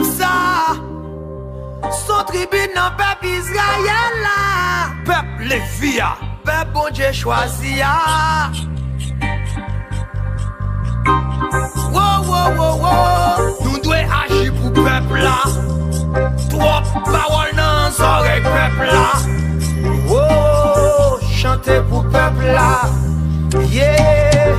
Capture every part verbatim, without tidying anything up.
Sa, s on tribin nan pèp Izrayèl la. Pèp Levi a. Pèp Bondye chwazi a. Wo, wo, wo, wo. Nou dwe aji pou pèp la. Twòp pawòl nan zòrèy pèp la. Wo, chante pou pèp la. Yeah.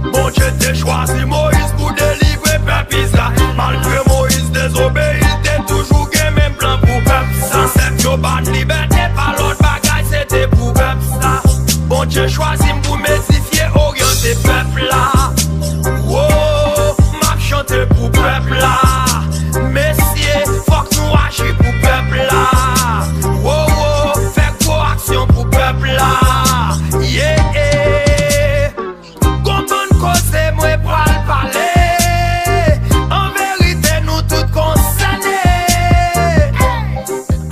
Bondye te chwazi Moyiz pou delivre pèp Izrayèl. Malgre Moyiz dezobeyi, te toujou gen menm plan pou pèp sa. Zansèt yo ba n libète, pa lòt bagay, se te pou pèp sa. Bondye chwazi m pou m edifye, oryante pèp la. Wo, m ap chante pou pèp la. Mesye, fòk nou aji pou pèp la. Wo, wo, fè gwo aksyon pou pèp la. Yeah. Gon bann koze mwen pral pale. An verite, nou tout konsène.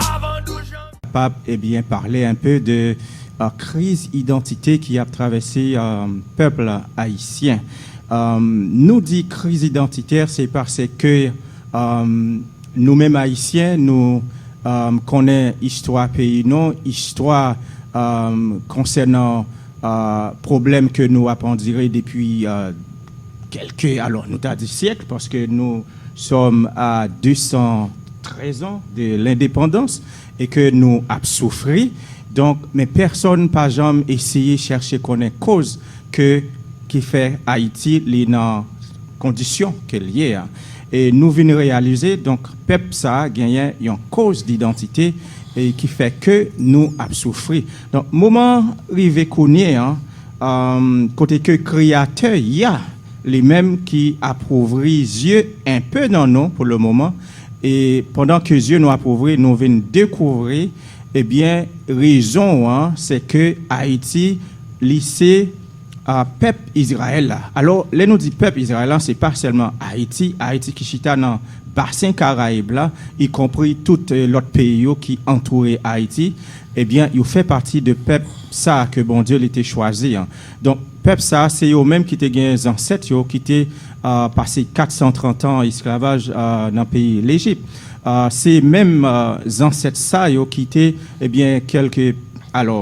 Avan douz jan. Capable, eh bien, parler un peu de euh, kriz idantite ki ap travèse euh, pèp ayisyen. Euh, nou di kriz idantitè, se paske euh, nou menm Ayisyen, nou euh, konnen istwa peyi nou, istwa euh, konsènan euh, pwoblèm ke nou ap andire depi euh, kèlke, alò, nou ta di syèk, paske nou sòm a de san trèz an de lendepandans e ke nou ap soufri. Donk, men pèsonn pa janm eseye chèche konnen koz ke, ki fè Ayiti li nan kondisyon ke l ye a. E nou vin reyalize, donk, pèp sa a genyen yon koz didantite e ki fè ke nou ap soufri. Donk, moman rive kounye an, euh, kote ke Kreyatè a, li menm ki ap ouvri zye enpe nan nou pou le moman, e pandan ke zye nou ap ouvri, nou vin dekouvri, ebyen, rezon an, se ke Ayiti, li se a pèp Izrayèl la. Alò, lè nou di pèp Izrayèl la, se pa sèlman Ayiti, Ayiti ki chita nan basen Karayib la, ikonpri tout eh, lòt peyi yo ki antoure Ayiti, ebyen, yo fè pati de pèp sa a ke Bondye li te chwazi an. Donk, pèp sa a, se yo menm ki te gen zansèt yo ki te ah, pase kat san trant an esklavaj ah, nan peyi Lejip. Ah, se menm ah, zansèt sa yo ki te, ebyen, kèlke, alò,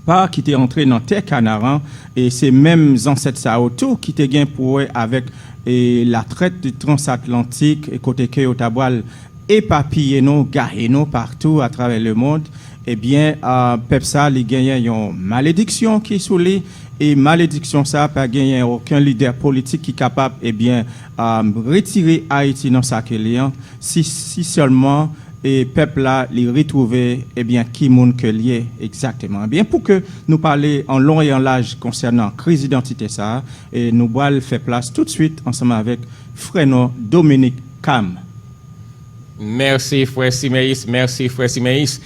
pa ki te antre nan tè Kanaran, e se menm zansèt sa yo tou ki te gen pou wè avèk e latrèt transatlantik, e kote ke yo ta pral epapiye nou, gaye nou patou atravè lemond, ebyen, ah, pèp sa, li genyen yon malediksyon ki sou li, e malediksyon sa pa genyen okenn lidè politik ki kapab, ebyen, ah, retire Ayiti nan sa ke li an, si, si sèlman e pèp la, li retwouve, ebyen, ki moun ke l ye egzakteman. Ebyen, pou ke nou pale an lon e an laj konsènan kriz idantite sa a, e nou pral fè plas toutswit ansanm avèk frè nou Dominique Cam. Mèsi, frè Simeyis, mèsi, frè Simeyis.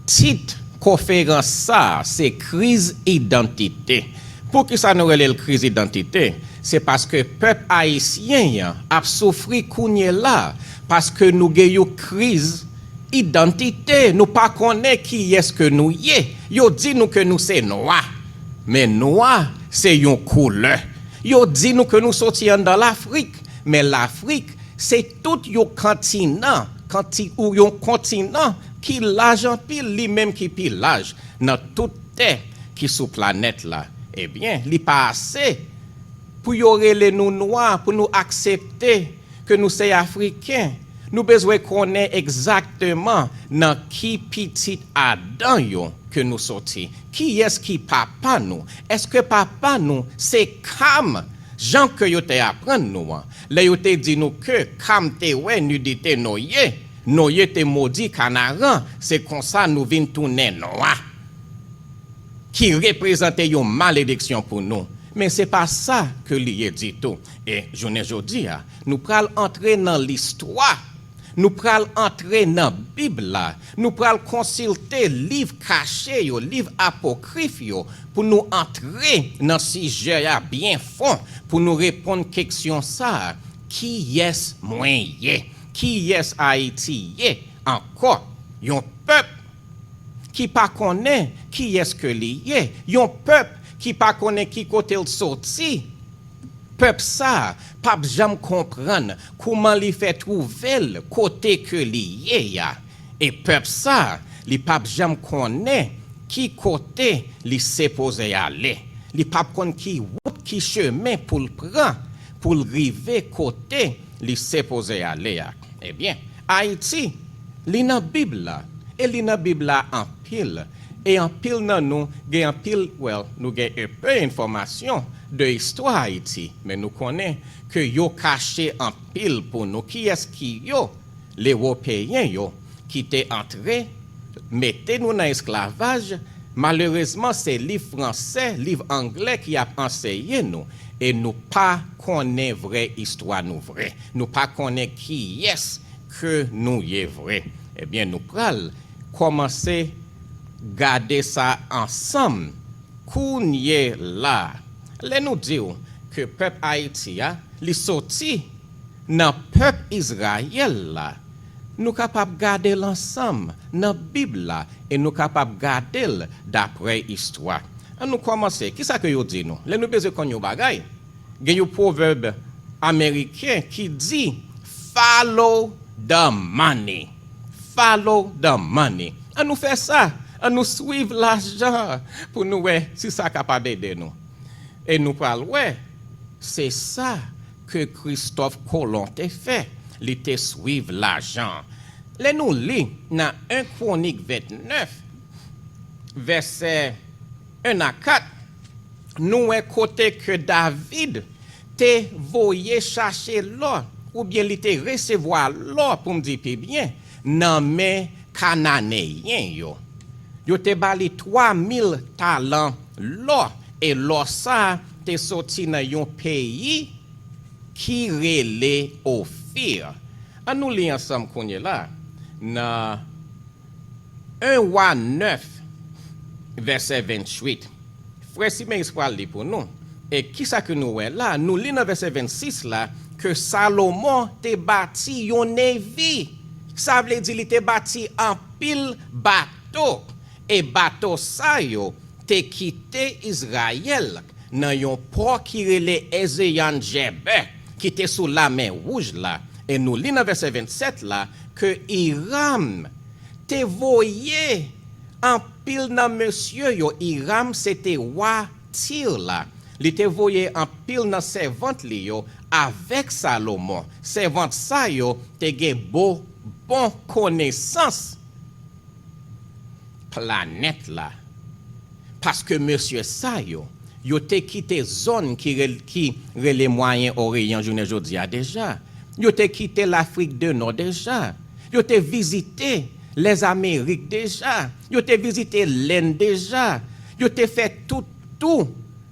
Tit konferans sa a, se kriz idantite. Poukisa nou rele l kriz idantite? Se paske pèp ayisyen an ap soufri kounye la, paske nou gen yon kriz idantite, nou pa konnen kiyès ke nou ye. Yo di nou ke nou se nwa, men nwa se yon koulè. Yo di nou ke nou soti anndan Lafrik, men Lafrik se tout yon kantinan, kanti, ou yon kontinan ki laj anpil, li menm ki pi laj nan tout tè ki sou planèt la. Ebyen, li pa ase pou yo rele nou nwa, pou nou aksepte ke nou se Afriken. Nou bezwen konnen egzakteman nan ki pitit Adan yo ke nou soti. Kiyès ki papa nou? Èske papa nou se Kam, jan ke yo te aprann nou an? Lè yo te di nou ke Kam te wè nidite Noye, Noye te modi Kanaran, se konsa nou vin tounen nwa, ki reprezante yon malediksyon pou nou. Men se pa sa ke li ye ditou. E jounen jodi a, nou pral antre nan listwa. Nou pral antre nan Bib la. Nou pral konsilte liv kache yo, liv apokrif yo, pou nou antre nan sijè a byen fon, pou nou reponn keksyon sa a, kiyès mwen ye? Kiyès Ayiti ye ankò? Yon pèp ki pa konnen kiyès ke li ye, yon pèp ki pa konnen ki kote l soti, Pèp sa a p ap janm konprann kouman li fè twouve l kote ke li ye a. E pèp sa a, li p ap janm konnen ki kote li sipoze ale. Li p ap konn ki wout, ki chemen pou l pran pou l rive kote li sipoze ale a. Ebyen, Ayiti, li nan Bib la, e li nan Bib la anpil. E anpil nan nou gen anpil, well, nou gen enpe enfòmasyon de istwa Ayiti, men nou konnen ke yo kache anpil pou nou. Kiyès ki yo? Lewopeyen yo ki te antre, mete nou nan esklavaj. Malerezman, se liv fransè, liv anglè ki ap anseye nou, e nou pa konnen vrè istwa nou vre. Nou pa konnen kiyès ke nou ye vre. Ebyen, nou pral kòmanse gade sa ansanm kounye la. Lè nou di w ke pèp Ayiti a, li soti nan pèp Izrayèl la, nou kapab gade l ansanm nan Bib la e nou kapab gade l dapre istwa. Ann nou kòmanse. Kisa ke yo di nou? Lè nou bezwen konn yon bagay, gen yon pwovèb ameriken ki di, "Follow the money." Follow the money. Ann nou fè sa. Ann nou swiv lajan pou nou wè si sa kapab ede nou. E nou pral wè, se sa ke Kristòf Kolon te fè. Li te swiv lajan. Lè nou li nan en Kwonik vennèf, vèsè en a kat, nou wè kote ke David te voye chache lò, oubyen li te resevwa lò, pou m di pi byen, nan men Kananeyen yo. Yo te ba li twa mil talan lò, e lò sa a te soti nan yon peyi ki rele Ofir. Ann nou li ansanm kounye la nan en Wa nèf, vèsè venntuit. Frè Simeyis pral li pou nou. E kisa ke nou wè la? Nou li nan vèsè vennsis la ke Salomon te bati yon nevi. Sa vle di li te bati anpil bato. E bato sa yo te kite Izrayèl nan yon pò ki rele Ezeyon Djebè, ki te sou Lamè Wouj la. E nou li nan vèsè vennsèt la ke Iram te voye anpil nan mesye yo. Iram se te wa Tir la. Li te voye anpil nan sèvant li yo avèk Salomon. Sèvant sa yo te gen bo-, bon konesans planèt la. Paske mesye sa yo, yo te kite zòn ki rel-, ki rele Mwayen Oryan jounen jodi a deja. Yo te kite Lafrik de Nò deja. Yo te vizite Lèzamerik deja. Yo te vizite Lenn deja. Yo te fè tout tou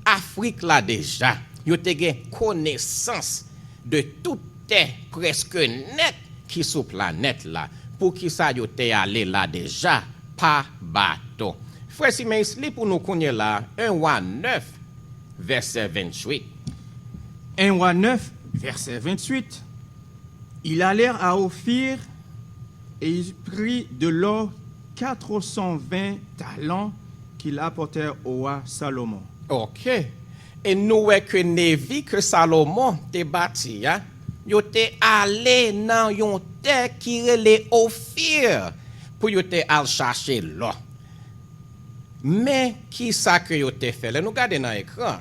Afrik la deja. Yo te gen konesans de tout tè prèske nèt ki sou planèt la. Poukisa yo te ale la deja pa bato? Frè Simeyis, li pou nou kounye la, en Wa nèf, vèsè ventuit. En Wa nèf, vèsè ventuit. Ils allèrent à Ophir et ils prirent de l'or quatre cent vingt talents qu'ils apportèrent au roi Salomon. Ok. E nou wè ke nevi ke Salomon te bati a, yo te ale nan yon tè ki rele Ofir pou yo te al chache lò. Men kisa ke yo te fè? Lè nou gade nan ekran,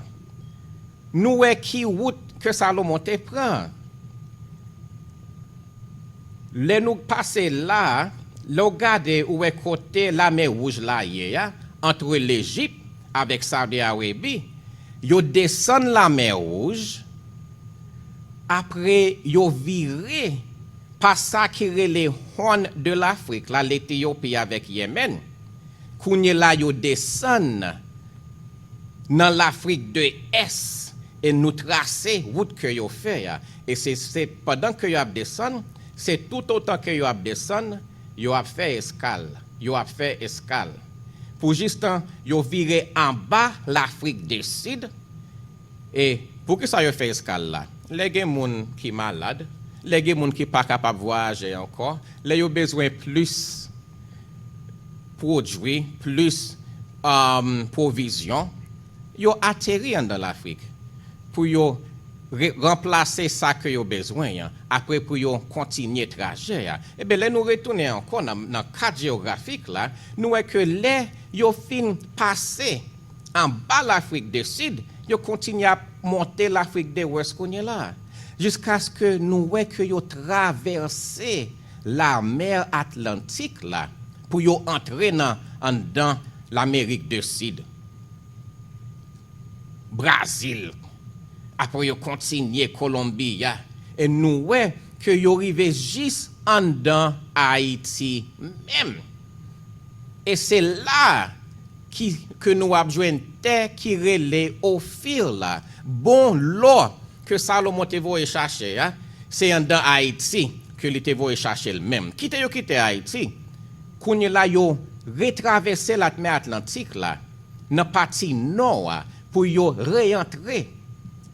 nou wè ki wout ke Salomon te pran. Lè nou pase la, lè w gade, ou wè kote Lamè Wouj la ye a, antre Lejip avèk Saudi Arabi, yo desann Lamè Wouj, apre yo vire pa sa ki rele Hòn de Lafrik la, Letiyopi avèk Yemèn. Kounye la, yo desann nan Lafrik de Ès e nou trase wout ke yo fè a. E se, se pandan ke yo ap desann, se toutotan ke yo ap desann, yo ap fè eskal, yo ap fè eskal. Pou jistan yo vire anba Lafrik de Sid, e poukisa yo fè eskal la? Lè gen moun ki malad, lè gen moun ki pa kapab vwayaje ankò, lè yo bezwen plis pwodui, plis, um, pwovizyon, yo ateri anndan Lafrik pou yo re- ranplase sa ke yo bezwen an, apre pou yo kontinye trajè a. Ebyen, lè nou retounen ankò nan, nan kat jewografik la, nou wè ke lè yo fin pase anba Lafrik de Sid, yo kontinye ap monte Lafrik de Wès kounye la, jiskaske nou wè ke yo travèse lamè Atlantik la pou yo antre nan anndan Lamerik de Sid. Brazil. Apre yo kontinye Kolonbi a. E nou wè ke yo rive jis anndan Ayiti menm. E se la ki, ke nou ap jwenn tè ki rele Ofir la. Bon lò ke Salomon te voye chache a, se anndan Ayiti ke li te voye chache l menm. Kite yo kite Ayiti. Kounye la yo retravèse latmè Atlantik la nan pati nò a pou yo reyantre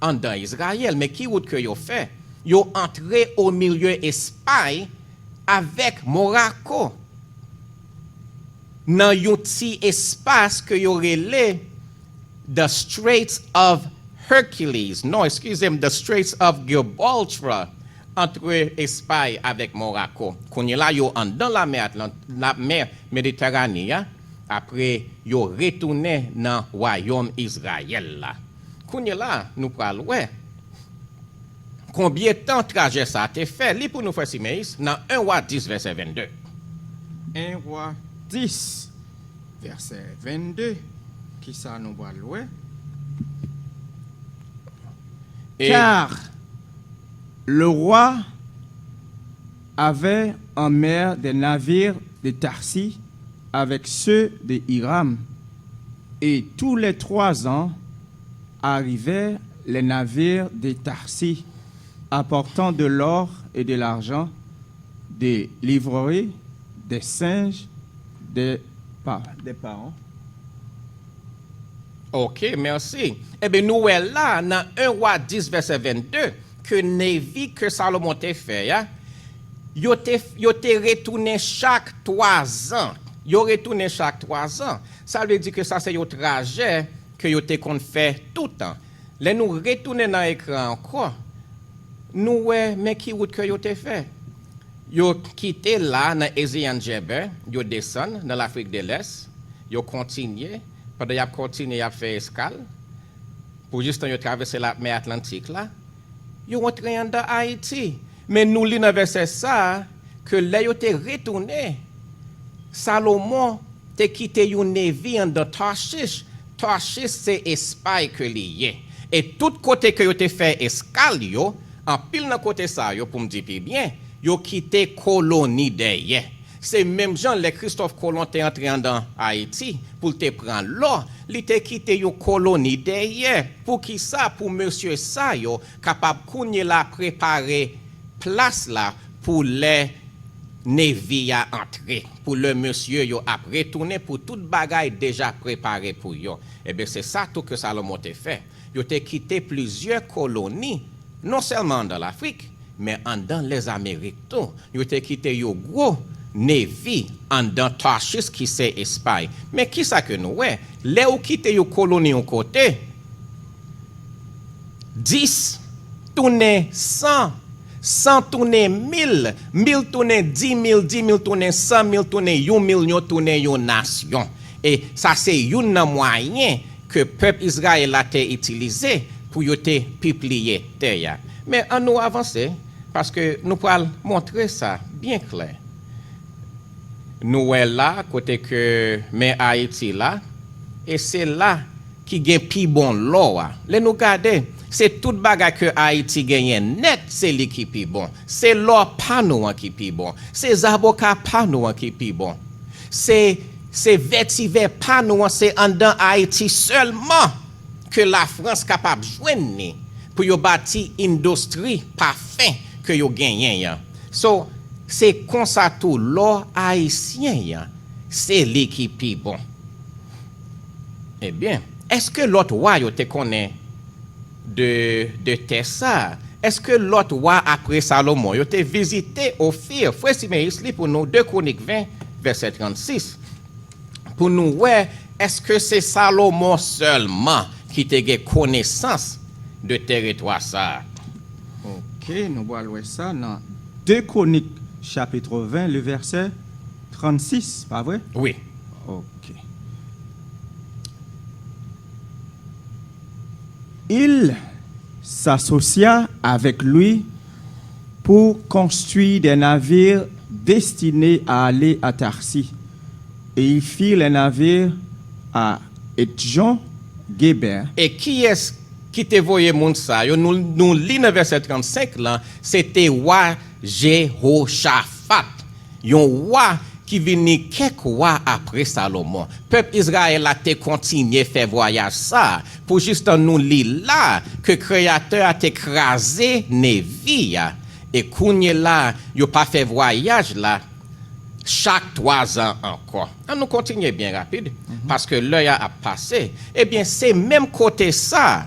anndan Izrayèl. Men ki wout ke yo fè? Yo antre o milye Espay avèk Morako nan yon ti espas ke yo rele The Straits of Hercules. Non, eskize m, The Straits of Gibraltar, antre Espay avèk Morako. Kounye la, yo anndan lamè Atlant-, lamè Mediterane a, apre yo retounen nan wayòm Izrayèl la. Kounye la, nou pral wè konbyen tan trajè sa a te fè. Li pou nou, frè Simeyis, nan en Wa dis, vèsè vennde. En Wa dis, vèsè vennde. Kisa nou pral wè? E Car le roi avait en mer des navires de Tarsis avec ceux de Hiram, et tous les trois ans arrivaient les navires de Tarsis, apportant de l'or et de l'argent, de l'ivoire, des singes, des pa-, des parons. Ok, mèsi. Ebyen, nou wè la, nan en Wa dis, vèsè vennde, ke nevi ke Salomon te fè a, yo te, yo te retounen chak twa zan. Yo retounen chak twa zan. Sa vle di ke sa se yon trajè ke yo te konn fè toutan. Lè nou retounen nan ekran ankò, nou wè men ki wout ke yo te fè. Yo kite la nan Eziyan Djebè, yo desann nan Lafrik de Lès, yo kontinye, pandan y ap kontinye, y ap fè eskal, pou jistan yo travèse lamè Atlantik la, yo antre anndan Ayiti. Men nou li nan vèsè sa a ke lè yo te retounen, Salomon te kite yon nevi anndan Tachich. Tachich se Espay ke li ye. E tout kote ke yo te fè eskal yo, anpil nan kote sa yo, pou m di pi byen, yo kite koloni dèyè. Se menm jan lè Kristòf Kolon te antre anndan Ayiti pou l te pran lò, li te kite yon koloni dèyè. Poukisa? Pou mesye sa yo kapab kounye la prepare plas la pou lè nevi a antre, pou lè mesye yo ap retounen, pou tout bagay deja prepare pou yo. Ebyen, se sa tou ke Salomon te fè. Yo te kite plizyè koloni, non sèlman anndan Lafrik, men anndan Lèzamerik tou. Yo te kite yon gwo nevi anndan Tachis ki se Espay. Men kisa ke nou wè? Lè ou kite yon koloni yon kote, dis tounen san, san tounen mil, mil tounen di mil, di mil tounen san, mil tounen yon milyon, tounen yon nasyon. E sa se youn nan mwayen ke pèp Izrayèl la te itilize pou yo te pipliye tè a. Men ann nou avanse, paske nou pral montre sa byen klè. Nou wè la, kote ke men Ayiti la, e se la ki gen pi bon lò a. Lè nou gade, se tout bagay ke Ayiti genyen nèt, se li ki pi bon. Se lò pa nou an ki pi bon. Se zaboka pa nou an ki pi bon. Se, se vetivè pa nou an, se anndan Ayiti sèlman ke Lafrans kapab jwenn ni pou yo bati endistri pafen ke yo genyen an. So, se konsa tou lò ayisyen an, se li ki pi bon. Ebyen, èske lòt wa yo te konnen de, de tè sa a? Èske lòt wa apre Salomon yo te vizite Ofir? Frè Simeyis li pou nou de Kwonik ven, vèsè trannsis, pou nou wè èske se Salomon sèlman ki te gen konesans de teritwa sa a. Ok, nou pral wè sa nan de Kwonik, chapit ven, le vèsè trannsis, pa vre? Wi. Ok. Il s'associa avec lui pour construire des navires destinés à aller à Tarsis. Et il fit les navires à Étjon-Guébert. E kiyès ki te voye moun sa yo? Nou, nou li nan vèsè trannsenk lan, se te wa Jehochafat, yon wa ki vini kèk wa apre Salomon. Pèp Izrayèl la te kontinye fè vwayaj sa a, pou jistan nou li la ke Kreyatè a te kraze Nevi a. E kounye la, yo pa fè vwayaj la chak twa zan ankò. An nou kontinye byen rapid, paske lè a ap pase. Ebyen, se menm kote sa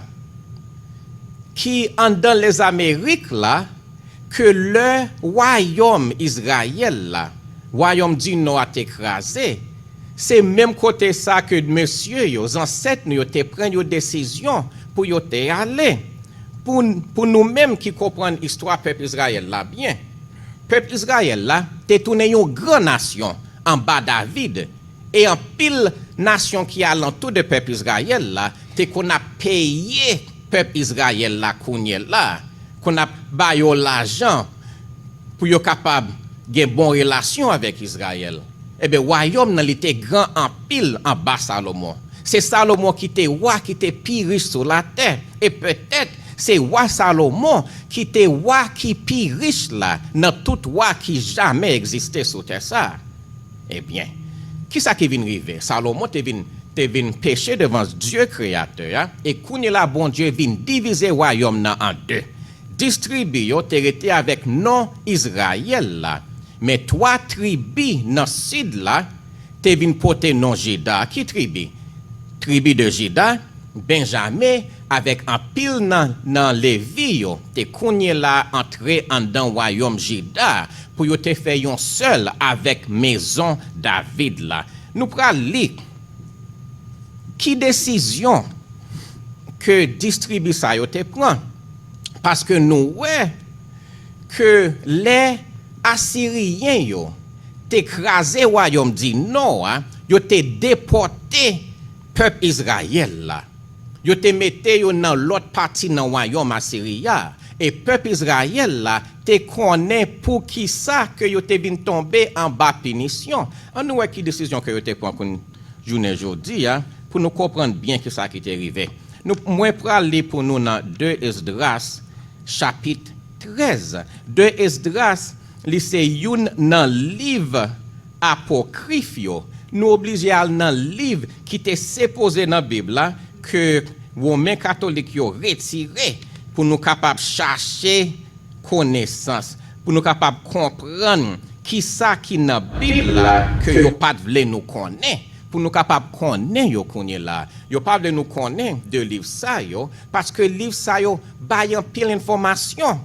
ki anndan Lezamerik la, ke lè wayòm Izrayèl la, wayòm di Nò a te kraze, se menm kote sa ke mesye yo, zansèt nou yo te pran yon desizyon pou yo te ale. Pou, pou nou menm ki konprann istwa pèp Izrayèl la byen, pèp Izrayèl la te tounen yon gran nasyon anba David, e anpil nasyon ki alantou de pèp Izrayèl la te konn ap peye pèp Izrayèl la kounye la, konn ap ba yo lajan pou yo kapab gen bon relasyon avèk Izrayèl. Ebyen, wayòm nan li te gran anpil anba Salomon. Se Salomon ki te wa ki te pi rich sou latè, e petèt se wa Salomon ki te wa ki pi rich la nan tout wa ki jamè egziste sou tè sa a. Ebyen, kisa ki vin rive? Salomon te vin, te vin peche devan Dye Kreyatè a, e kounye la Bondye vin divize wayòm nan an de. Dis tribi yo te rete avèk non Izrayèl la, men twa tribi nan sid la te vin pote non Jida. Ki tribi? Tribi de Jida, Benjamen avèk anpil nan, nan Levi yo te kounye la antre anndan wayòm Jida pou yo te fè yon sèl avèk mezon David la. Nou pral li ki desizyon ke dis tribi sa yo te pran, paske nou wè ke lè Asiriyen yo te kraze wayòm di Nò a, yo te depòte pèp Izrayèl la. Yo te mete yo nan lòt pati nan wayòm Asiri a. E pèp Izrayèl la te konnen poukisa ke yo te vin tonbe anba pinisyon. An nou wè ki desizyon ke yo te pran kounye jounen jodi a, pou nou konprann byen kisa ki te rive. Nou, mwen pral li pou nou nan de Esdras, chapit trèz. De Esdras, li se youn nan liv apokrif yo. Nou oblije al nan liv ki te sipoze nan Bib la, ke Women katolik yo retire, pou nou kapab chache konesans, pou nou kapab konprann kisa ki nan Bib la ke yo pa t vle nou konnen, pou nou kapab konnen yo kounye la. Yo pa vle nou konnen de liv sa yo, paske liv sa yo bay anpil enfòmasyon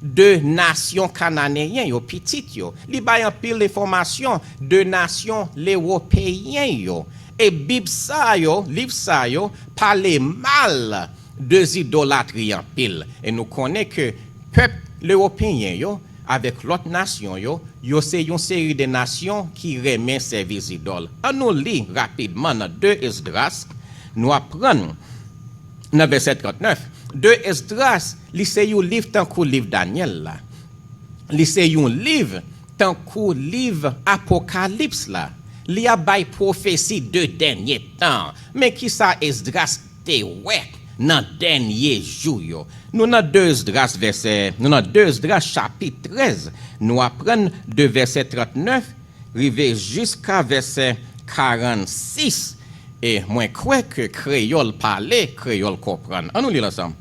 de nasyon kananeyen yo, pitit yo. Li bay anpil enfòmasyon de nasyon lewopeyen yo. E Bib sa yo, liv sa yo, pale mal de zidolatri anpil. E nou konnen ke pèp lewopeyen yo, avèk lòt nasyon yo, yo se yon seri de nasyon ki renmen sèvi zidòl. An nou li rapidman nan de Esdras, nou aprann nan vèsè trannèf, de Esdras, li se yon liv tankou liv Danyèl la. Li se yon liv tankou liv Apokalips la. Li ap bay pwofesi de dènye tan. Men kisa Esdras te wè nan dènye jou yo? Nou nan de Esdras vèsè, nou nan de Esdras chapit trèz, nou aprann de vèsè trannèf rive jiska vèsè karannsis. E mwen kwè ke kreyòl pale, kreyòl konprann. An nou li l ansanm.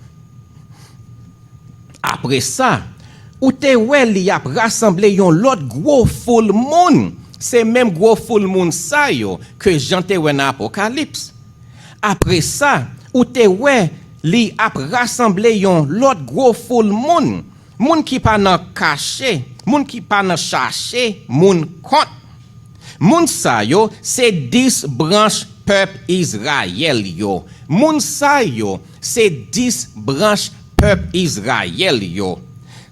Apre sa, ou te wè li ap rasanble yon lòt gwo foul moun. Se menm gwo foul moun sa yo ke Jan te wè nan Apokalips. Apre sa, ou te wè li ap rasanble yon lòt gwo foul moun, moun ki pa nan kache, moun ki pa nan chache moun kont. Moun sa yo se dis branch pèp Izrayèl yo. Moun sa yo se dis branch pèp Izrayèl yo.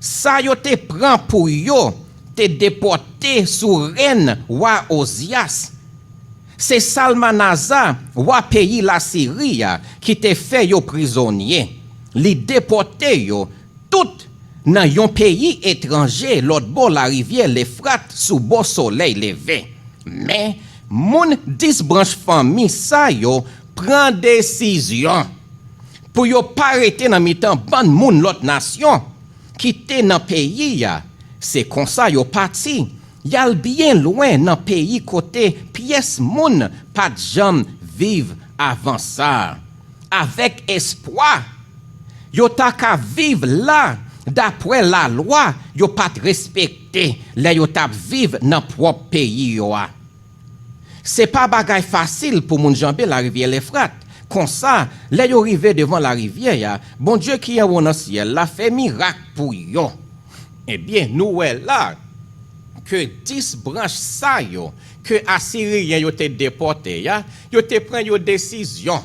Sa yo te pran pou yo te depòte sou rèn wa Ozyas. Se Salmanaza, wa peyi Lasiri a, ki te fè yo prizonye. Li depòte yo tout nan yon peyi etranje lòtbò larivyè Lefrat sou bò solèy leve. Men, moun dis branch fanmi sa yo pran desizyon pou yo pa rete nan mitan bann moun lòt nasyon ki te nan peyi a. Se konsa yo pati, y al byen lwen nan peyi kote pyès moun pa t janm viv avan sa a. Avèk espwa, yo ta ka viv la dapre lalwa yo pa t respekte lè yo t ap viv nan pwòp peyi yo a. Se pa bagay fasil pou moun janbe larivyè Lefrat. Konsa, lè yo rive devan larivyè a, Bondye ki anwo nan syèl la fè mirak pou yo. Ebyen, nou wè la ke dis branch sa yo ke Asiriyen yo te depòte a, yo te pran yon desizyon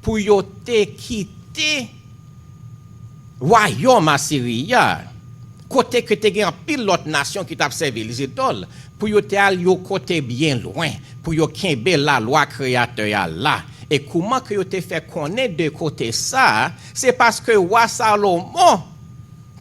pou yo te kite wayòm Asiri a, kote ke te gen anpil lòt nasyon ki t ap sèvi zidòl, pou yo te al yon kote byen lwen, pou yo kenbe lalwa Kreyatè a la. E kouman ke yo te fè konnen de kote sa a? Se paske wa Salomon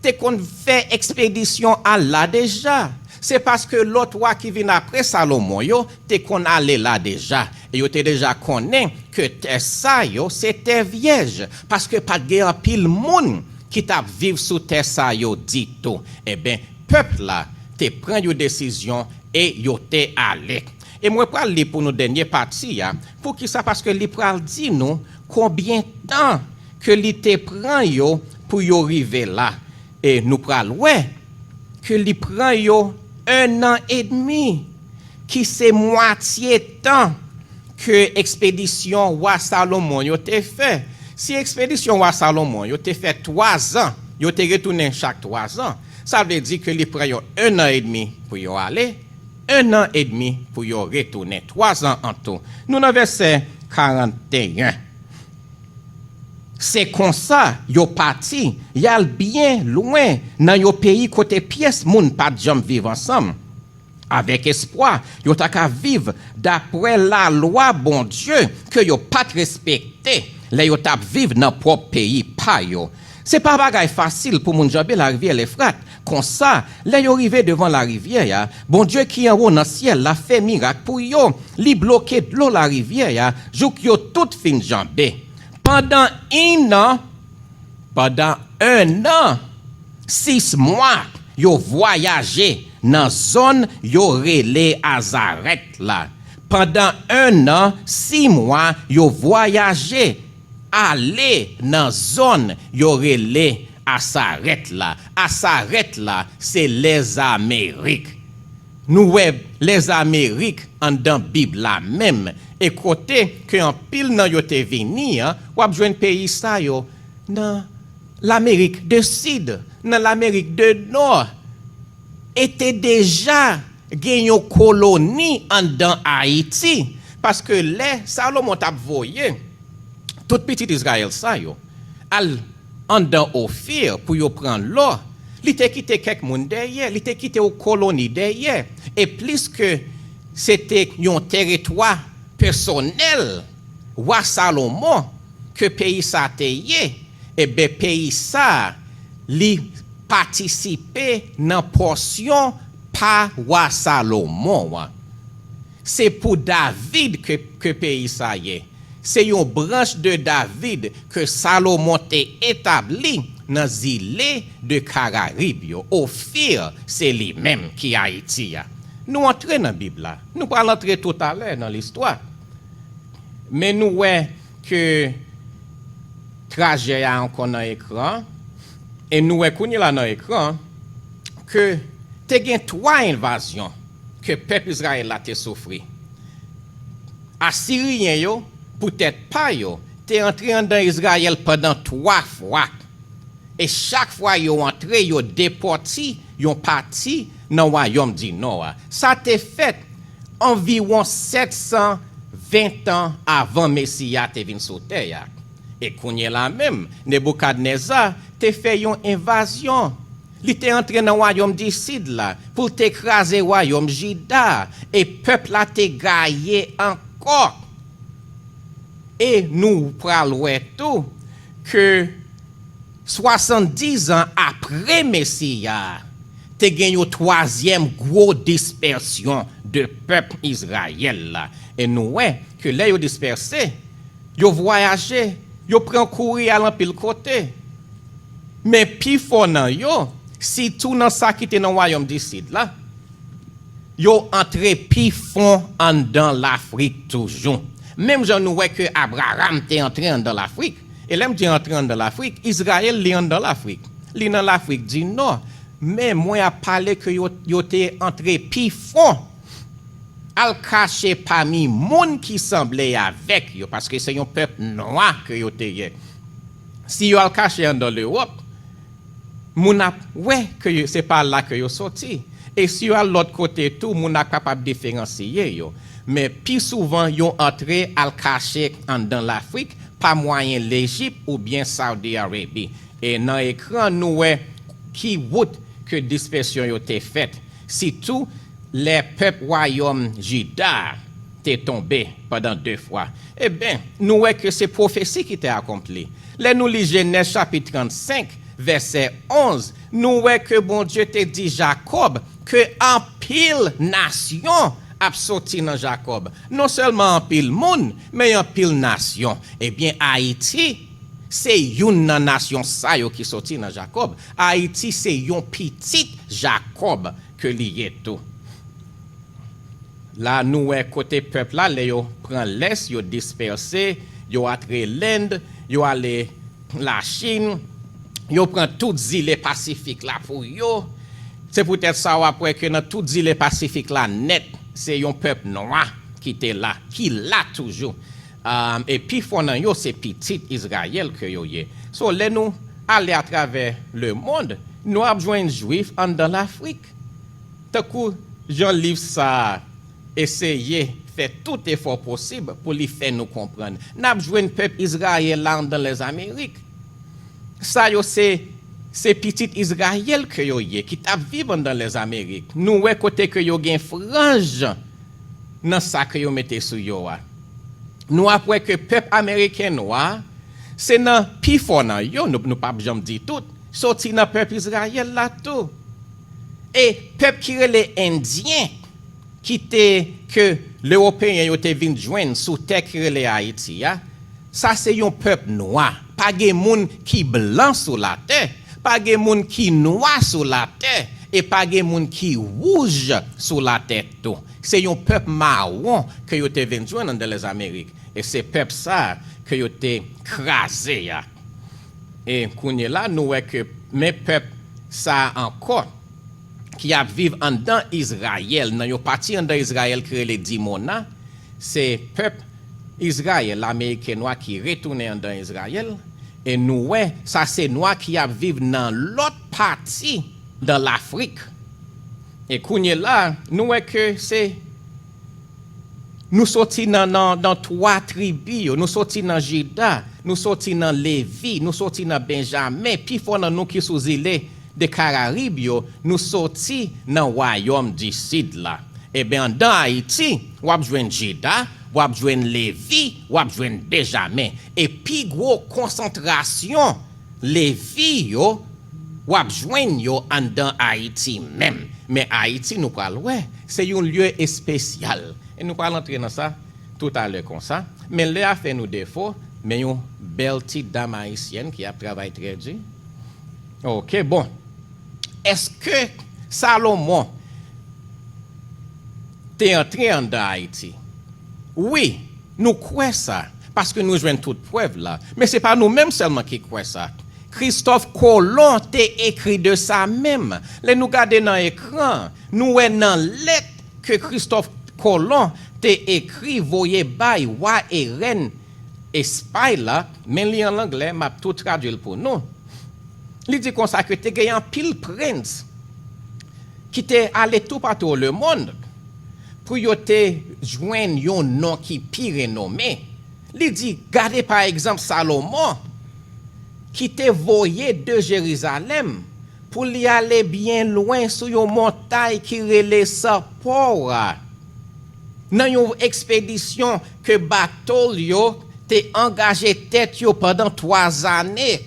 te konn fè ekspedisyon al la deja. Se paske lòt wa ki vin apre Salomon yo te konn ale la deja. E yo te deja konnen ke tè sa yo se tè vyèj, paske pa t gen anpil moun ki t ap viv sou tè sa yo ditou. Eben, pèp la te pran yon desizyon e yo te ale. E mwen pral li pou nou dènye pati a. Poukisa? Paske li pral di nou konbyen tan ke li te pran yo pou yo rive la. E nou pral wè ke li pran yo en an edmi, ki se mwatye tan ke ekspedisyon wa Salomon yo te fè. Si ekspedisyon wa Salomon yo te fè twa zan, yo te retounen chak twa zan, sa vle di ke li pran yo en an edmi pou yo ale, en an edmi pou yo retounen, twa zan an tou. Nou nan vèsè karanteyen. Se konsa, yo pati, y al byen lwen nan yon peyi kote pyès moun pa t janm viv ansanm. Avèk espwa, yo ta ka viv dapre lalwa Bondye ke yo pa t respekte lè yo t ap viv nan pwòp peyi pa yo. Se pa bagay fasil pou moun janbe larivyè Lefrat. Konsa, lè yo rive devan larivyè a, Bondye ki anwo nan syèl la fè mirak pou yo. Li bloke dlo larivyè a jouk yo tout fin janbe. Pandan en an, pandan en an, sis mwa, yo vwayaje nan zòn yo rele Azarèt la. Pandan en an, sis mwa, yo vwayaje ale nan zòn yo rele Asarèt la. Asarèt la, se Lèzamerik. Nou wè Lèzamerik anndan Bib la menm, e kote ke anpil nan yo te vini an, w ap jwenn peyi sa yo nan Lamerik de Sid, nan Lamerik de Nò, e te deja gen yon koloni anndan Ayiti, paske lè Salomon t ap voye tout pitit Izrayèl sa yo al anndan Ofir pou yo pran lò, li te kite kèk moun dèyè, li te kite yon koloni dèyè. E pliske se te yon teritwa pèsonèl wa Salomon ke peyi sa te ye, ebyen, peyi sa, li patisipe nan pòsyon pa wa Salomon an. Se pou David ke, ke peyi sa ye. Se yon branch de David ke Salomon te etabli nan zile de Karayib yo. Ofir, se li menm ki Ayiti a. Nou antre nan Bib la. Nou pral antre toutalè nan listwa. Men nou wè ke trajè a ankò nan ekran, e nou wè kounye la nan ekran ke te gen twa envazyon ke pèp Izrayèl la te soufri. Asiriyen yo, poutèt pa yo, te antre anndan Izrayèl pandan twa fwa. E chak fwa yo antre, yo depòte yon pati nan wayòm di Nò a. Sa te fèt anviwon sèt san ven tan avan Mesi a te vin sou tè a. E kounye la menm, Neboukadneza te fè yon envazyon. Li te antre nan wayòm di Sid la pou l te kraze wayòm Jida, e pèp la te gaye ankò. E nou pral wè tou ke swasanndizan apre Mesi a, te gen yon twazyèm gwo dispèsyon de pèp Izrayèl la. E nou wè ke lè yo dispèse, yo vwayaje, yo pran kouri al anpil kote. Men pifò nan yo, sitou nan sa ki te nan wayòm di Sid la, yo antre pi fon anndan Lafrik toujou. Menm jan nou wè ke Abraram te antre anndan Lafrik. E lè m di antre anndan Lafrik, Izrayèl li anndan Lafrik. Li nan Lafrik di Nò. Men mwen ap pale ke yo, yo te antre pi fon. Al kache pami moun ki sanble avèk yo, paske se yon pèp nwa ke yo te ye. Si yo al kache anndan Lewòp, moun ap wè ke yo, se pa la ke yo soti. E si yo al lòt kote tou, moun ap kapab diferansye yo. Men pi souvan, yo antre al kache anndan Lafrik pa mwayen Lejip oubyen Saudi Arabie. E nan ekran, nou wè ki wout ke dispèsyon yo te fèt. Sitou, lè pèp wayòm Jida te tonbe pandan de fwa. Eben, nou wè ke se pwofesi ki te akonpli. Lè nou li Jenèz chapit trannsenk, vèsè onz, nou wè ke Bondye te di Jakòb ke anpil nasyon ap soti nan Jakòb. Non sèlman anpil moun, men anpil nasyon. Ebyen, Ayiti se youn nan nasyon sa yo ki soti nan Jakòb. Ayiti se yon pitit Jakòb ke li ye tou. La, nou wè kote pèp la, lè yo pran lès, yo dispèse, yo antre Lend, yo ale Lachin, yo pran tout zile Pasifik la pou yo. Se poutèt sa w ap wè ke nan tout zile Pasifik la nèt, se yon pèp nwa ki te la, ki la toujou. Um, e pi fò nan yo, se pitit Izrayèl ke yo ye. So, lè nou ale atravè lemonn, nou ap jwenn Jwif anndan Lafrik. Tankou jan liv sa a eseye fè tout efò posib pou li fè nou konprann, n ap jwenn pèp Izrayèl la anndan Lèzamerik. Sa yo se, se pitit Izrayèl ke yo ye, ki t ap viv anndan Lèzamerik. Nou wè kote ke yo gen franj nan sa ke yo mete sou yo a. Nou ap wè ke pèp ameriken nwa, se nan pi fò nan yo, nou, nou p ap janm di tout, soti nan pèp Izrayèl la tou. E pèp ki rele Endyen, ki te, ke Lewopeyen yo te vin jwenn sou tè ki rele Ayiti a, sa se yon pèp nwa. Pa gen moun ki blan sou latè, pa gen moun ki nwa sou latè, e pa gen moun ki wouj sou latè tou. Se yon pèp mawon ke yo te vin jwenn anndan Lèzamerik. E se pèp sa a ke yo te kraze a. E kounye la, nou wè ke men pèp sa a ankò ki ap viv anndan Izrayèl, nan yon pati anndan Izrayèl ki rele Dimona, se pèp Izrayèl, Ameriken nwa ki retounen anndan Izrayèl, e nou wè sa se nwa ki ap viv nan lòt pati nan Lafrik. E kounye la, nou wè ke se, nou soti nan, nan, nan twa tribi yo, nou soti nan Jida, nou soti nan Levi, nou soti nan Benjamen, pi fò nan nou ki sou zile de Karayib yo, nou soti nan wayòm di Sid la. Eben, anndan Ayiti, w ap jwenn Jida, w ap jwenn Levi, w ap jwenn Benjamen. E pi gwo konsantrasyon Levi yo, w ap jwenn yo anndan Ayiti menm. Men Ayiti, nou pral wè, se yon lye espesyal. E nou pral antre nan sa toutalè konsa. Men lè a fè nou defo, men yon bèl ti dam ayisyèn ki ap travay trè di. Ok, bon. Èske Salomon te antre anndan Ayiti? Wi, nou kwè sa, paske nou jwenn tout prèv la. Men se pa nou menm sèlman ki kwè sa. Kristòf Kolon te ekri de sa menm. Lè nou gade nan ekran, nou wè nan lèt ke Kristòf Kolon te ekri voye bay wa e rèn Espay la, men li an anglè, m ap tou tradui l pou nou. Li di konsa ke te gen anpil prens ki te ale toupatou lemonn pou yo te jwenn yon non ki pi renome. Li di, gade pa egzanp Salomon, ki te voye de Jerizalèm pou li ale byen lwen sou yon montay ki rele Sapora, nan yon ekspedisyon ke bato l yo te angaje tèt yo pandan twa zane.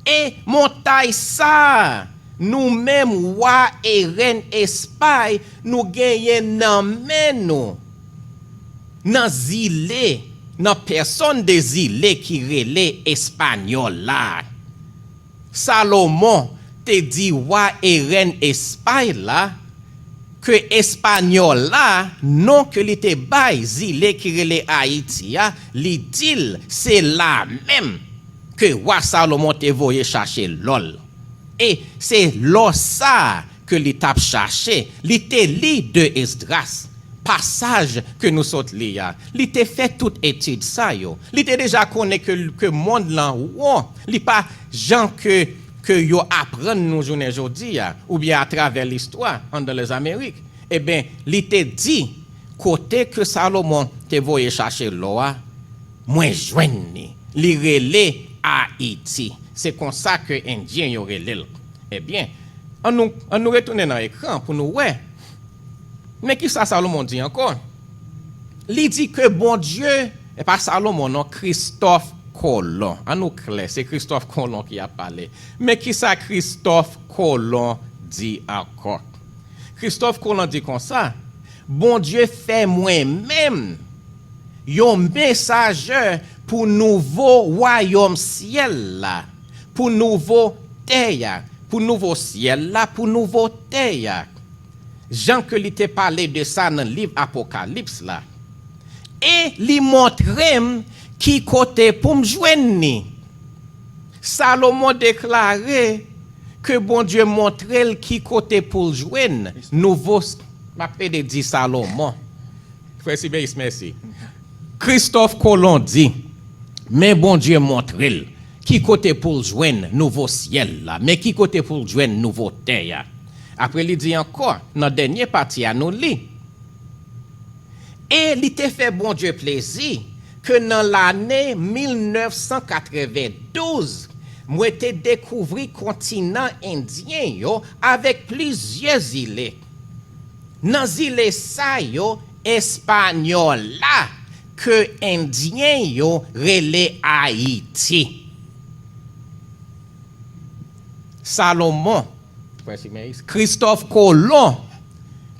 E montay sa a, nou menm wa e rèn Espay, nou genyen nan men nou, nan zile, nan pèsòn de zile ki rele Espanyòl la. Salomon te di wa e rèn Espay la ke Espanyòl la, non ke li te bay zile ki rele Ayiti a, li di l se la menm ke wa Salomon te voye chache lò l. E se lò sa a ke li t ap chache. Li te li de Esdras, pasaj ke nou sot li a. Li te fè tout etid sa yo. Li te deja konnen ke, ke mond lan won. Li pa jan ke, ke yo aprann nou jounen jodi a, oubyen atravè listwa anndan Lèzamerik. Ebyen, li te di, kote ke Salomon te voye chache lò a, mwen jwenn li. Li rele Ayiti. Se konsa ke Endyen yo rele l. Ebyen, an nou, an nou retounen nan ekran pou nou wè. Men kisa Salomon di ankò? Li di ke Bondye, e pa Salomon non, Kristòf Kolon. An nou klè, se Kristòf Kolon ki ap pale. Men kisa Kristòf Kolon di ankò? Kristòf Kolon di konsa, Bondye fè mwen menm yon mesajè pou nouvo wayòm syèl la, pou nouvo tè a, pou nouvo syèl la, pou nouvo tè a. Jan ke li te pale de sa nan liv Apokalips la. E li montre m ki kote pou m jwenn li. Salomon deklare ke Bondye montre l ki kote pou l jwenn nouvo s-, m ap plede di Salomon. Frè Sibeyis, mèsi. Kristòf Kolon di, men Bondye montre l ki kote pou l jwenn nouvo syèl la, men ki kote pou l jwenn nouvo tè a. Apre li di ankò, nan dènye pati a nou li, e li te fè Bondye plezi ke nan lane mil nèf san katrevendouz, mwen te dekouvri kontinan endyen yo avèk plizyè zile. Nan zile sa yo, Espanyòl la ke Endyen yo rele Ayiti. Salomon, Kristòf Kolon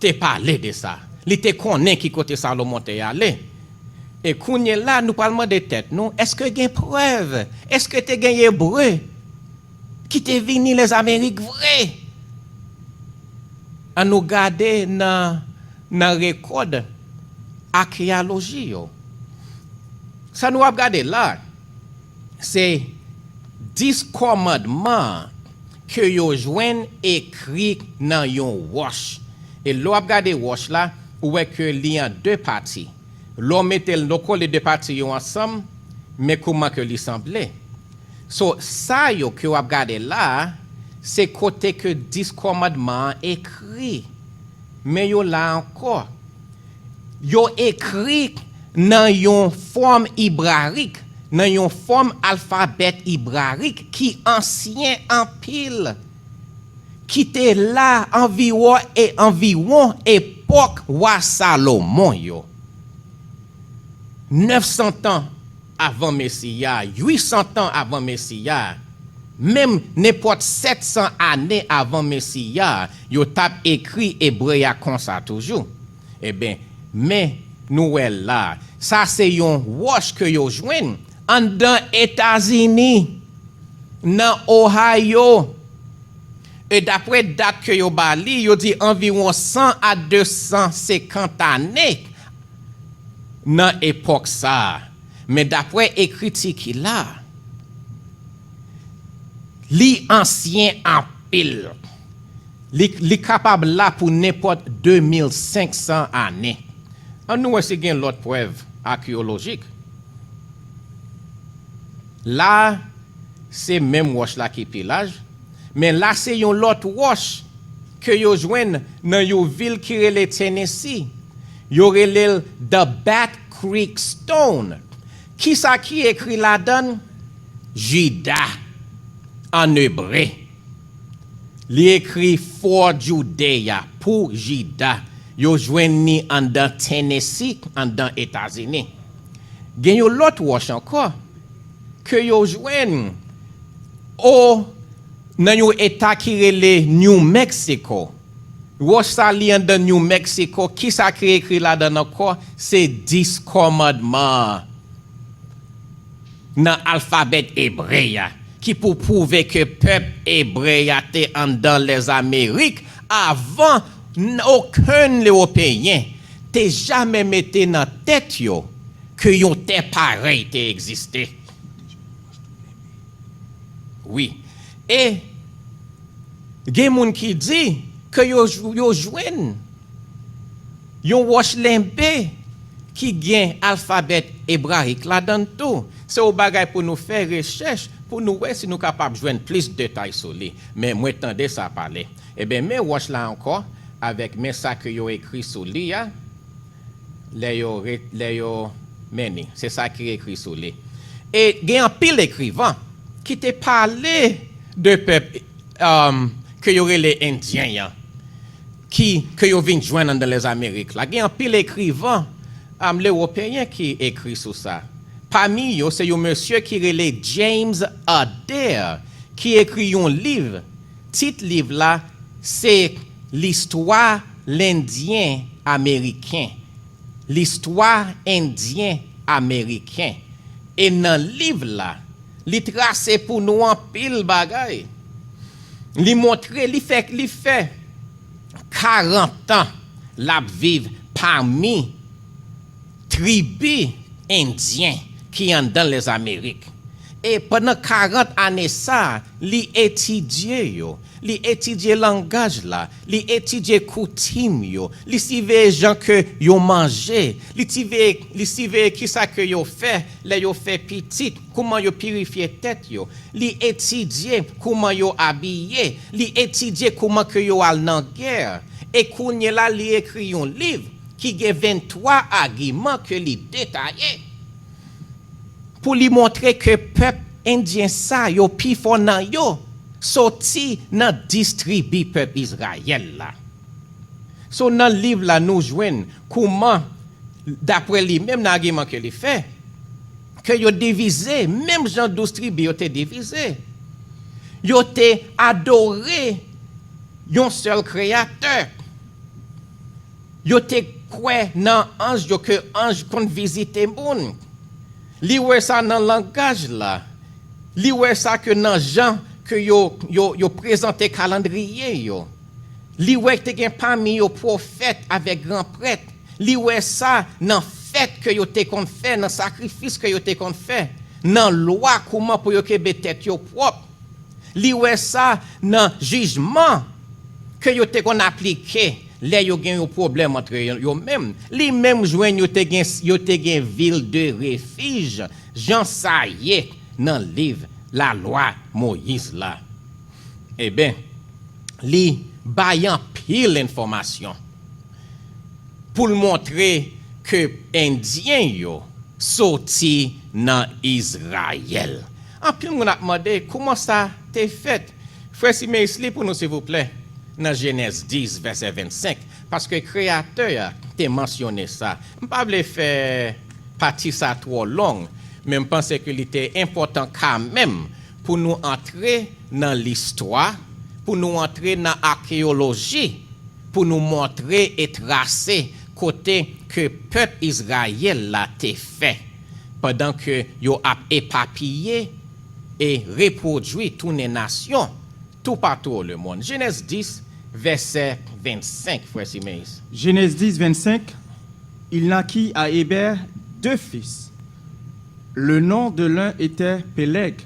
te pale de sa. Li te konnen ki kote Salomon te ale. E kounye la, nou pral mande tèt nou, èske gen prèv? Èske te gen Ebre ki te vini Lèzamerik vre? An nou gade nan, nan rekòd akeyaloji yo. Sa nou ap gade la, se dis kòmandman ke yo jwenn ekri nan yon wòch. E lè w ap gade wòch la, ou wè ke li an de pati. Lè w mete l, lè w kole de pati yo ansanm, men kouman ke li sanble. So, sa yo ke w ap gade la a, se kote ke dis kòmandman an ekri. Men yo la ankò. Yo ekri nan yon fòm ibrarik, nan yon fòm alfabèt ibrarik ki ansyen anpil, ki te la anviwon e anviwon epòk wa Salomon yo. Nèf san tan avan Mesi a, uit san tan avan Mesi a, menm nenpòt sèt san ane avan Mesi a, yo t ap ekri ebre a konsa toujou. Ebyen, men nou wè la, sa se yon wòch ke yo jwenn anndan Etazini, nan Ohio. E daprè dat ke yo ba li, yo di anviwon san a de san senkant ane nan epòk sa a. Men daprè ekriti ki la, li ansyen anpil. Li, li kapab la pou nenpòt de mil senk san ane. An nou wè si gen lòt prèv akeyolojik. La, se menm wòch la ki pi laj, men la se yon lòt wòch ke yo jwenn nan yon vil ki rele Tennessee. Yo rele l The Bat Creek Stone. Kisa ki ekri ladan l? Jida, an ebre. Li ekri For Judea, pou Jida. Yo jwenn li anndan Tennessee, anndan Etazini. Gen yon lòt wòch ankò ke yo jwenn o nan yon eta ki rele New Mexico. Wòch sa li anndan New Mexico, kisa ki ekri ladan l ankò? Se dis kòmandman nan alfabè ebre a, ki pou pwouve ke pèp ebre a te anndan Lèzamerik avan n- okenn Ewopeyen te jamè mete nan tèt yo ke yon tè parèy te egziste. Wi. E gen moun ki di ke yo, yo jwenn yon wòch lenbe ki gen alfabè ebrayik ladan l tou. Se yon bagay pou nou fè rechèch, pou nou wè si nou kapab jwenn plis detay sou li. Men mwen tande sa pale. Ebyen, men wòch la ankò, avèk men sa ke yo ekri sou li a, lè yo re- lè yo men li. Se sa ki ekri sou li. E gen anpil ekrivan ki te pale de pèp, um, ke yo rele Endyen an, ki, ke yo vin jwenn anndan Lèzamerik la. Gen anpil ekrivan, um, Ewopeyen ki ekri sou sa. Pami yo, se yon mesye ki rele James Adair, ki ekri yon liv. Tit liv la, se Listwa Lendyen Ameriken. Listwa Endyen Ameriken. E nan liv la, li trase pou nou anpil bagay. Li montre, li fè, li fè karant an l ap viv pami tribi endyen ki anndan Lèzamerik. E pandan karant ane sa a, li etidye yo, li etidye langaj la, li etidye koutim yo, li siveye jan ke yo manje, li tiveye, li siveye kisa ke yo fè lè yo fè pitit, kouman yo pirifye tèt yo, li etidye kouman yo abiye, li etidye kouman ke yo al nan gè. E kounye la, li ekri yon liv ki gen venntwa agiman ke li detaye pou li montre ke pèp endyen sa yo pi fò nan yo soti nan dis tribi pèp Izrayèl la. So, nan liv la, nou jwenn kouman, dapre li menm, nan agiman ke li fè, ke yo divize, menm jan douz tribi yo te divize. Yo te adore yon sèl Kreyatè. Yo te kwè nan anj yo, ke anj konn vizite moun. Li wè sa nan langaj la. Li wè sa ke nan jan ke yo, yo, yo prezante kalandriye yo. Li wè te gen pami yo pwofèt avèk gran prèt. Li wè sa nan fèt ke yo te konn fè, nan sakrifis ke yo te konn fè, nan lwa kouman pou yo kenbe tèt yo pwòp. Li wè sa nan jijman ke yo te konn aplike lè yo gen yon pwoblèm antre yo, yo menm. Li menm jwenn yo te gen, yo te gen vil de refij, jan sa ye nan liv Lalwa Moyiz la. Eben, li bay anpil enfòmasyon pou l montre ke Endyen yo soti nan Izrayèl. Anpil moun ap mande, kouman sa te fèt? Frè Simeis, li pou nou, silvouplè, nan Jenèz dis, vèsè vennsenk, paske Kreyatè a te mansyone sa. M pa vle fè pati sa twò long, men m panse ke li te enpòtan kanmenm pou nou antre nan listwa, pou nou antre nan akeyoloji, pou nou montre e trase kote ke pèp Izrayèl la te fè, pandan ke yo ap epapiye e repwodui tounen nasyon toupatou o lemonn. Jenèz dis, vèsè vennsenk, frè Simeis. Genèse dix, vingt-cinq, il naquit à Hébert deux fils. Le nom de l'un était Péleg,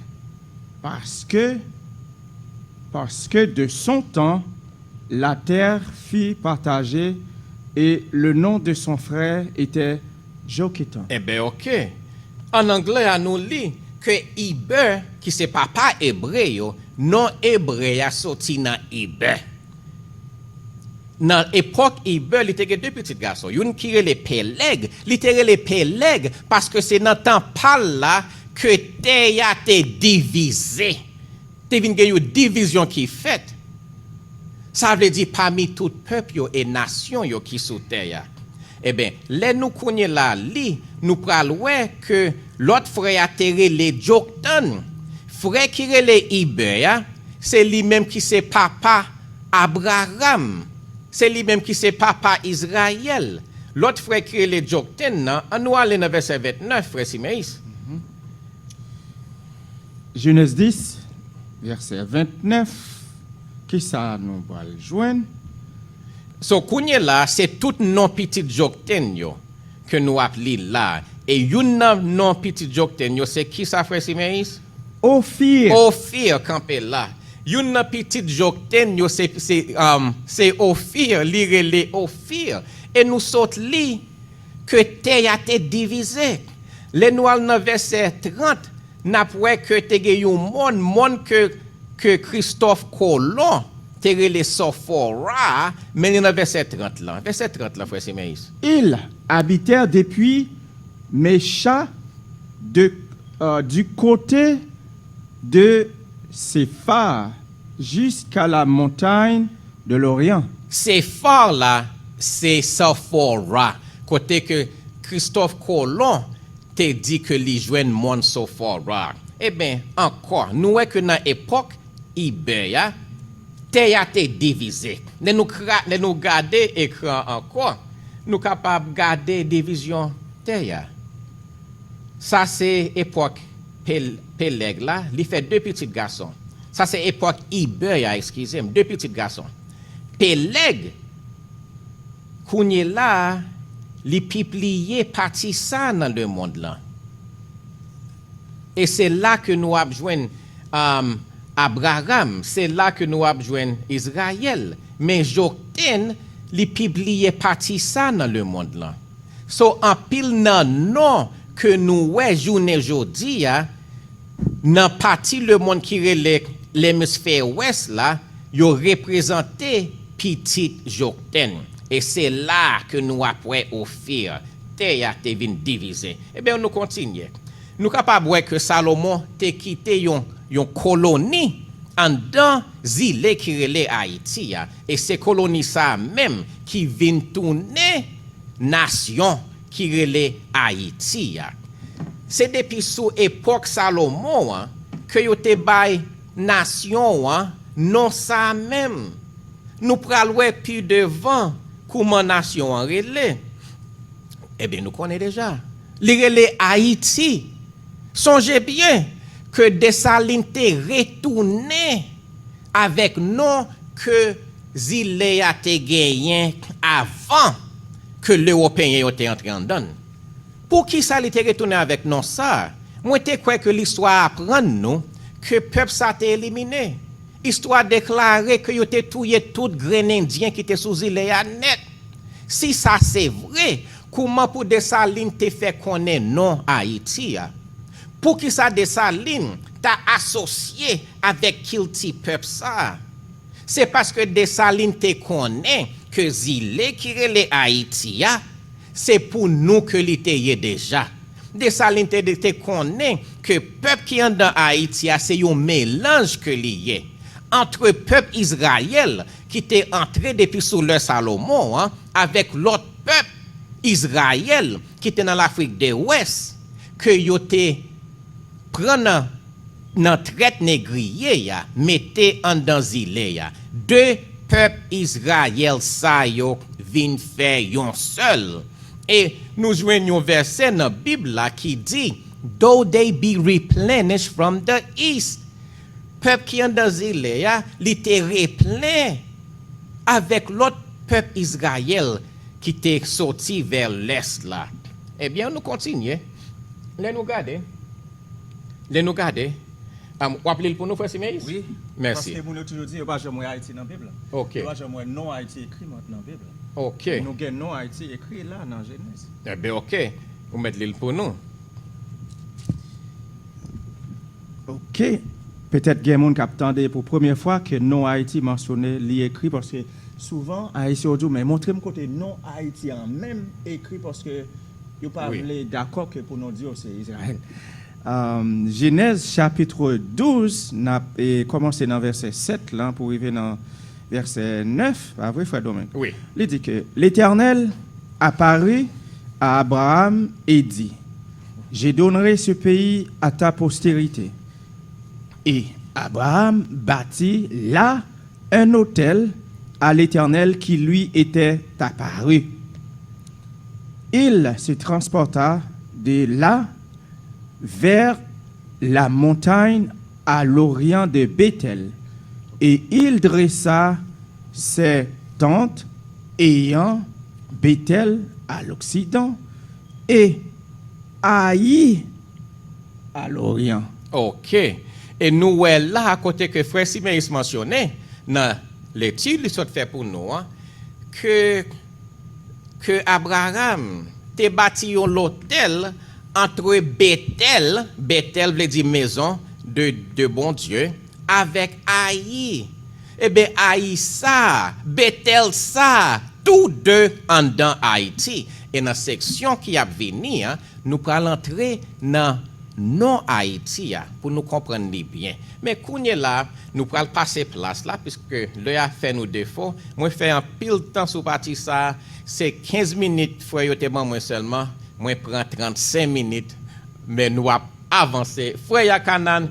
parce que, parce que de son temps, la terre fut partagée, et le nom de son frère était Joktan. Enben, oke. An anglè a, nou li ke Ibè, ki se papa ebre yo, non ebre a soti nan Ibè. Nan epòk Ibè, li te gen de pitit gason. Youn ki rele Pelèg, li te rele Pelèg paske se nan tan pa l la ke tè a te divize. Te vin gen yon divizyon ki fèt. Sa vle di pami tout pèp yo e nasyon yo ki sou tè a. Ebyen, lè nou kounye la li, nou pral wè ke lòt frè a te rele Joktan. Frè ki rele Ibè a, se li menm ki se papa Abraram. Se li menm ki se papa Izrayèl. Lòt frè ki rele Joktan nan, ann nou ale nan vèsè vennèf, frè Simeyis. Jenèz dis, vèsè vennèf, kisa nou pral jwenn? So, kounye la, se tout non pitit Joktan yo ke nou ap li la. E youn nan non pitit Joktan yo, se kisa, frè Simeyis? Ofir. Ofir, kanpe la. Youn nan pitit Joktan yo, se, se, um, se Ofir, li rele Ofir. E nou sot li ke tè a te divize. Lè nou al nan vèsè trant, n ap wè ke te gen yon mòn, mòn ke, ke Kristòf Kolon te rele Sofora, men li nan vèsè trant lan. Vèsè trant lan, frè Simeyis. Ils habitèrent depuis Mesha de, euh, du côté de Séphar jusqu'à la montagne de l'Orient. Sefar la, se Sofora, kote ke Kristòf Kolon te di ke li jwenn mòn Sofora. Ebyen, ankò, nou wè ke nan epòk Ibè a, tè a te divize. Lè nou, kra, lè nou gade ekran ankò, nou kapab gade divizyon tè a. Sa se epòk Pel, Pelèg la, li fè de pitit gason. Sa se epòk Ibè a, eskize m, de pitit gason. Pelèg, kounye la a, li pibliye pati sa nan lemonn lan. E se la ke nou ap jwenn um, Abraram, se la ke nou ap jwenn Izrayèl. Men Jokten, li pibliye pati sa nan lemonn lan. So, anpil nan non ke nou wè jounen jodi a, nan pati lemonn ki rele lemisfè wès la, yo reprezante pitit Jokten. E se la ke nou ap wè Ofir, tè a te vin divize. Ebyen, nou kontinye. Nou kapab wè ke Salomon te kite yon, yon koloni anndan zile ki rele Ayiti a. E se koloni sa a menm ki vin tounen nasyon ki rele Ayiti a. Se depi sou epòk Salomon an ke yo te bay nasyon an non sa a menm. Nou pral wè pi devan kouman nasyon an rele. Ebyen, nou konnen deja. Li rele Ayiti. Sonje byen ke Desalin te retounen avèk non ke zile a te genyen avan ke Lewopeyen yo te antre anndan l. Poukisa li te retounen avèk non sa a? Mwen te kwè ke listwa aprann nou ke pèp sa a te elimine. Istwa deklare ke yo te touye tout grenn Endyen ki te sou zile a nèt. Si sa se vre, kouman pou Desalin te fè konnen non Ayiti a? Poukisa Desalin ta asosye avèk kilti pèp sa a? Se paske Desalin te konnen ke zile ki rele Ayiti a, se pou nou ke li te ye deja. Desalin te, te konnen ke pèp ki anndan Ayiti a se yon melanj ke li ye ant pèp Izrayèl ki te antre depi sou lè Salomon an avèk lòt pèp Izrayèl ki te nan Lafrik de Wès ke yo te pran nan, nan trèt negriye a, mete anndan zile a. De pèp Izrayèl sa yo vin fè yon sèl. E nou jwenn yon vèsè nan Bib la ki di, "Though they be replenished from the east." Pèp ki anndan zile a, li te replen avèk lòt pèp Izrayèl ki te soti vè lès la. Ebyen, nou kontinye. Lè nou gade, lè nou gade, um, w ap li l pou nou, frè Simeyis? Wi. Mèsi. Paske moun yo toujou di yo pa janm wè Ayiti nan Bib la. Ok. Yo pa janm wè non Ayiti ekri nan, nan Bib la. Ok. Nou gen non Ayiti ekri la nan Jenèz. Ebyen, ok. Ou mèt li l pou nou. Ok. Petèt gen moun k ap tande pou premye fwa ke non Ayiti mansyone, li ekri, paske souvan Ayisyen yo di w, "Men montre m kote non Ayiti an menm ekri," paske yo pa vle dakò ke pou nou di yo se Izrayèl. Jenèz chapit douz, n ap e, kòmanse nan vèsè sèt lan pou rive nan vèsè nèf, pa vre, frè Domeng? Wi. Li di ke Letènèl apari a Abraram e di, "Je donnerai ce pays à ta postérité." Et Abraham bâtit là un autel à l'Éternel qui lui était apparu. Il se transporta de là vers la montagne à l'orient de Béthel, et il dressa ses tentes ayant Béthel à l'occident et Aï à l'orient. Ok. E nou wè la, kote ke frè Simeyis mansyone nan lekti li sot fè pou nou an, ke, ke Abraram te bati yon lotèl antre Betèl, Betèl vle di maison de, de Bondye, avèk Ayi. Ebyen, Ayi sa, Betèl sa, tou de anndan Ayiti. E nan seksyon ki ap vini an, nou pral antre nan non Ayiti a pou nou konprann li byen. Men kounye la, nou pral pase plas la, piske lè a fè nou defo. Mwen fè anpil tan sou pati sa, se kenz minit frè yo te ban mwen sèlman, mwen pran trannsenk minit, men nou ap avanse. Frè Yakanan,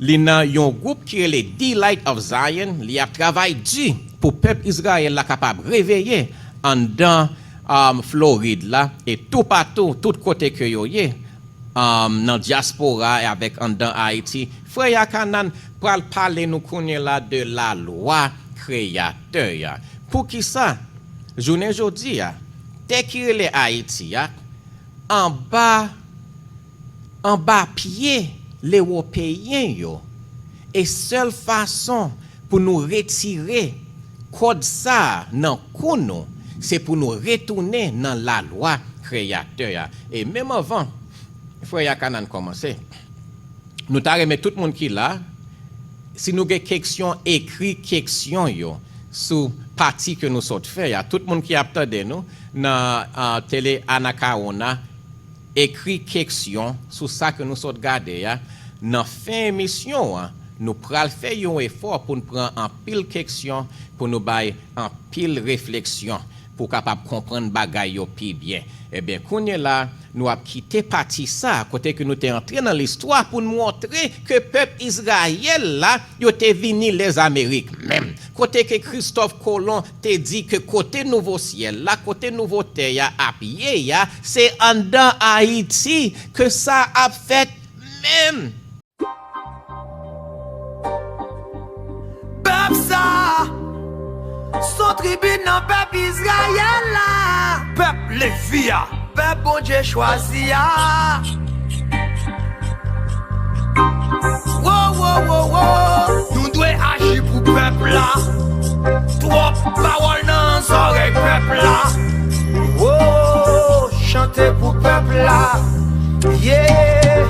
li nan yon gwoup ki rele Delight of Zion, li ap travay di pou pèp Izrayèl la kapab reveye anndan um, Florid la, e toupatou, tout kote ke yo ye, um, nan dyaspora e avèk anndan Ayiti. Frè Yakanan pral pale nou kounye la de lalwa Kreyatè a. Poukisa, jounen jodi a, tè ki rele Ayiti a, anba, anba pye Lewopeyen yo. E sèl fason pou nou retire kòd sa a nan kou nou, se pou nou retounen nan lalwa Kreyatè a. E menm anvan frè Yakanan kòmanse, nou ta renmen tout moun ki la, si nou gen keksyon, ekri keksyon yo sou pati ke nou sot fè a. Tout moun ki ap tande nou nan uh, Tele Anakawona, ekri keksyon sou sa ke nou sot gade a. Nan fen emisyon an, nou pral fè yon efò pou n pran anpil keksyon, pou nou bay anpil refleksyon, pou w kapab konprann bagay yo pi byen. Ebyen, kounye la, nou ap kite pati sa, kote ke nou te antre nan listwa pou n montre ke pèp Izrayèl la, yo te vini Lèzamerik menm. Kote ke Kristòf Kolon te di ke kote nouvo syèl la, kote nouvo tè a ap ye a, se anndan Ayiti ke sa ap fèt menm. Pèp sa, se yon tribi nan pèp Izrayèl la. Pèp Levi a. Pèp Bondye chwazi a. Wo, wo, wo, wo. Nou dwe aji pou pèp la. Twòp pawòl nan zòrèy pèp la. Wo, chante pou pèp la. Yeah.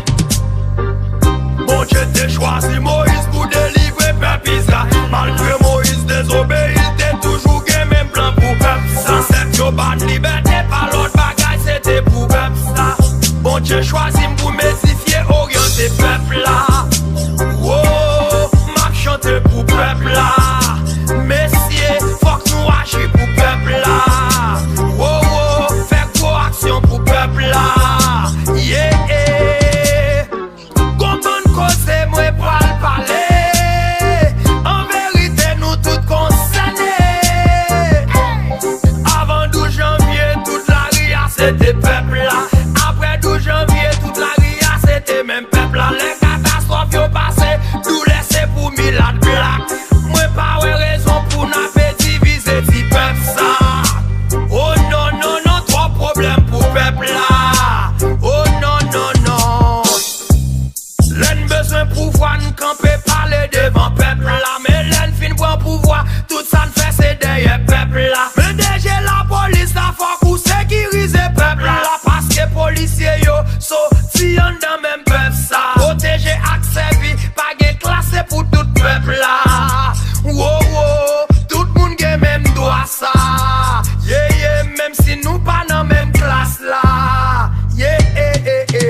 Bondye te chwazi Moyiz pou delivre pèp Izrayèl. Malgre Moyiz dezobeyi, te toujou gen menm plan pou pèp sa. Zansèt yo ba n libète, pa lòt bagay, se te pou pèp sa. Bondye chwazi m pou m edifye, oryante pèp la. Wo, m ap chante pou pèp la. Mesye, fòk nou aji pou pèp la. Wo, wo, fè gwo aksyon pou pèp la. Yeah. Gon bann koze mwen pral pale. An verite, Sa, ye, ye, menm si nou pa nan menm klas la. Ye, e, e, e.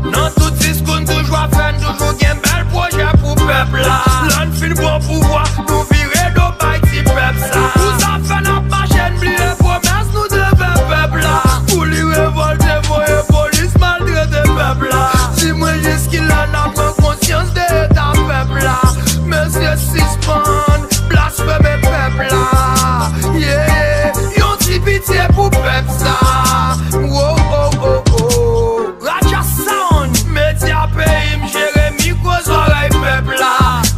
Nan tout diskou n toujou ap fè, n toujou gen bèl pwojè pou pèp la. Lè n fin pran pouvwa, nou vire do bay ti pèp sa. Pou sa fè n ap mache, n bliye pwomès nou te fè pèp la. Pou li revòlte, voye polis maltrete pèp la. Di mwen jiskilè n ap pran konsyans de eta pèp la. Mesye, sispann blasfeme pèp la. Yeah, yon ti pitye pou pèp sa. Wo, wo, wo, wo. Raja Sound, medya peyi m, Jeremi gwo zòrèy pèp la.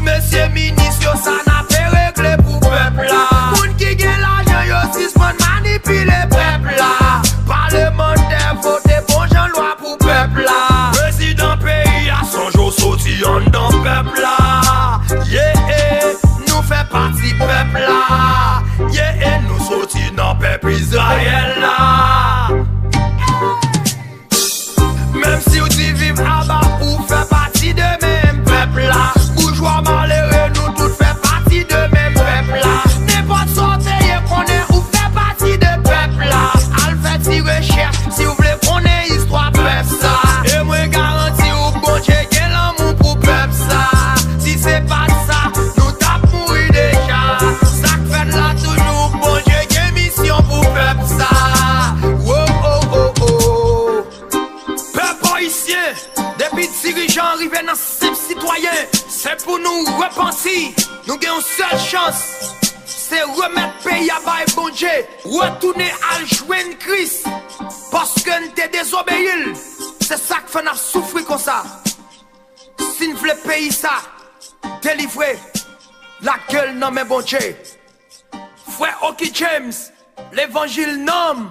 Mesye minis yo, sa n ape regle pou pèp la. Moun ki gen lajan yo, sispann manipile pèp la. Palemantè, vote bon jan lwa pou pèp la. Prezidan peyi a, sonje w soti anndan pèp la. Yeah, nou fè pati pèp la. Yeah, nou soti nan pèp Izrayèl la. Menm si w di viv aba, ou fè pati de menm pèp la. Boujwa malere, nou tout fè pati de menm pèp la. Nenpòt sa w te ye, konnen ou fè pati de pèp la. Al fè ti rechèch si w vle konnen istwa pèp sa. E mwen garanti w, Bondye gen lanmou pou pèp sa. Si se pa t sa, nou t ap mouri deja. Sa k fèt la toujou, Bondye gen misyon pou pèp sa. Wo, wo, wo, wo. Pèp ayisyen, depi dirijan rive nan senp sitwayen, se pou nou repanti. Nou gen yon sèl chans, se remèt peyi a bay Bondye, retounen al jwenn Kris, paske n te dezobeyi l. Se sa k fè n ap soufri konsa. Si n vle peyi sa delivre, lage l nan men Bondye. Frè Oki James, levanjil nanm,